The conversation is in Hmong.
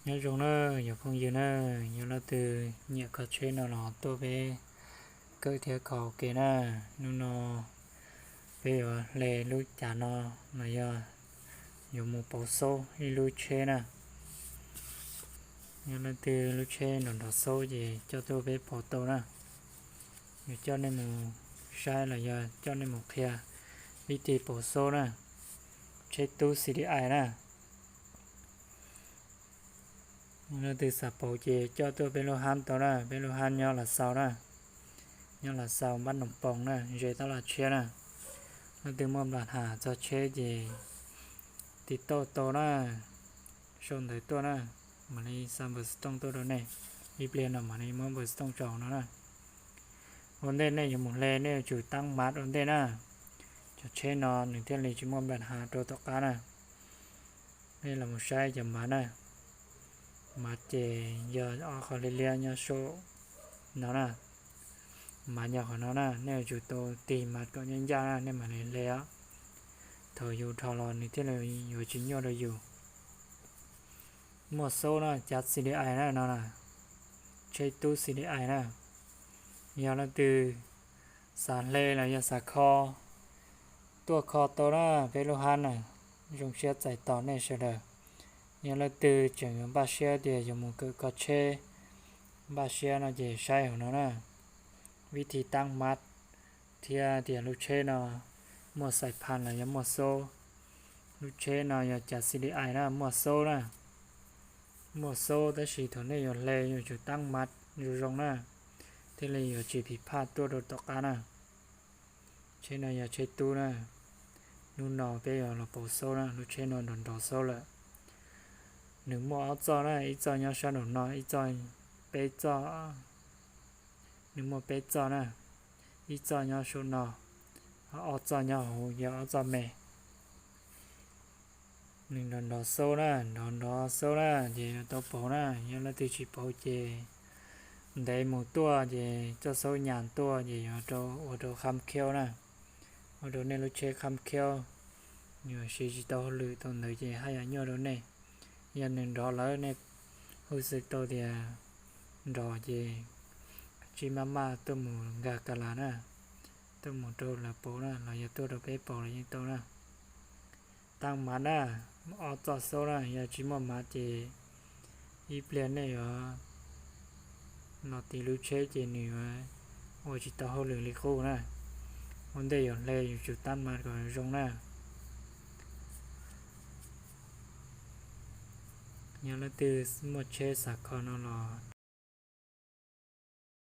Nyob zoo na, yog phooj ywg na, yog leej twg nyiam kho tsheb no los tuaj peb kawm thiab kho ua ke na. Hnub no peb yuav hle lub cav no los yog yuav mus pauv xauj ib lub tsheb na. Yog leej twg lub tsheb nrov nrov xauj ces coj tuaj peb pauv tau na. Yuav coj nej mus saib los yog coj nej mus qhia vib tig pauv xauj na. Tsheb tub C D I na. Leej twg xav pauv ces coj tuaj peb lub hab tau na, peb lub hab nyob Los Xaus na, nyob Los Xaus npab Noo Poos na, ze tab laj tshiab na. Leej twg muaj nplas has txog tsheb ces tiv tauj tau na, sau ntawv tuaj na, mam li xa npawb xov tooj tuaj rau nej. Ib pliag no mam li muab npawb xov tooj tso no na. Ua ntej nej yuav mus hle nej yuav tsum tab mab ua ntej na, cov tsheb no nws thiaj li tsis muaj nplas has rau tom qab na. Nej los mus saib cov mab na. Mab ces yog ob qho liab liab nyob saum no na. Mab yog qhov no na, nej yuav tsum tau tig mab kom ncaj ncaj na nej mam li hle os. Thaum yus dhos los nws thiaj li yuav tsis nyuaj rau yus. Muaj xauj na, cav C D I na no na, tsheb tub C D I na. Yog leej twg xav hle los yog xav kho, tuaj kho tau na, peb lub hab na, zoo siab txais tos nej sawv daws. Yog leej twg tseem yuav npaj siab tias yuav mus kawm kho tsheb, npaj siab no ces saib hauv no na, vib tig tab mab thiab tias lub tsheb no muaj xais phas los yog muaj xauj. Lub tsheb no yog cav C D I na, muaj xauj na. Muaj xauj tab sis thaum nej yuav hle yuav tsum tab mab zoo zoo na, thiaj li yuav tsis phiv phaj tuaj rau tom qab na. Tsheb no yog tsheb tub na. Hnub no peb yuav los pauv xauj na, lub tsheb no nrov nrov xauj lawm. Nws muaj ob txoj na, ib txoj nyob sab nraum no, ib txoj, peb txoj, nws muaj peb txoj na, ib txoj nyob saum no, ob txoj nyob hauv yog ob txoj me. Nws nrov nrov xauj na, nrov nrov xauj na, ces yuav tau pauv na. Yog leej twg tsis pauv ces ntev mus tuaj ces txoj xauj nyas tuaj ces yuav rau ua rau kham khiaub na, ua rau nej lub tsheb kham khiaub, yuav siv tsis tau hauj lwm thaum ntawd ces haj yam nyuaj rau nej. Yog nws nrov lawm nej hwj xwm tau tias nrov ces tsij maj maj tuaj mus nkag kas las na, tuaj mus rau lawv pauv na los yog tuaj rau peb pauv los yeej tau na. Tab mab na, ob txoj xauj na, yog tsis muaj mab ces ib pliag nej yuav los tiv lub tsheb ces nws yuav ua tsis tau hauj lwm li qub na. Ua ntej yuav hle yuav tsum tab mab kom zoo na. Yog leej twg muaj tsheb xav kho no los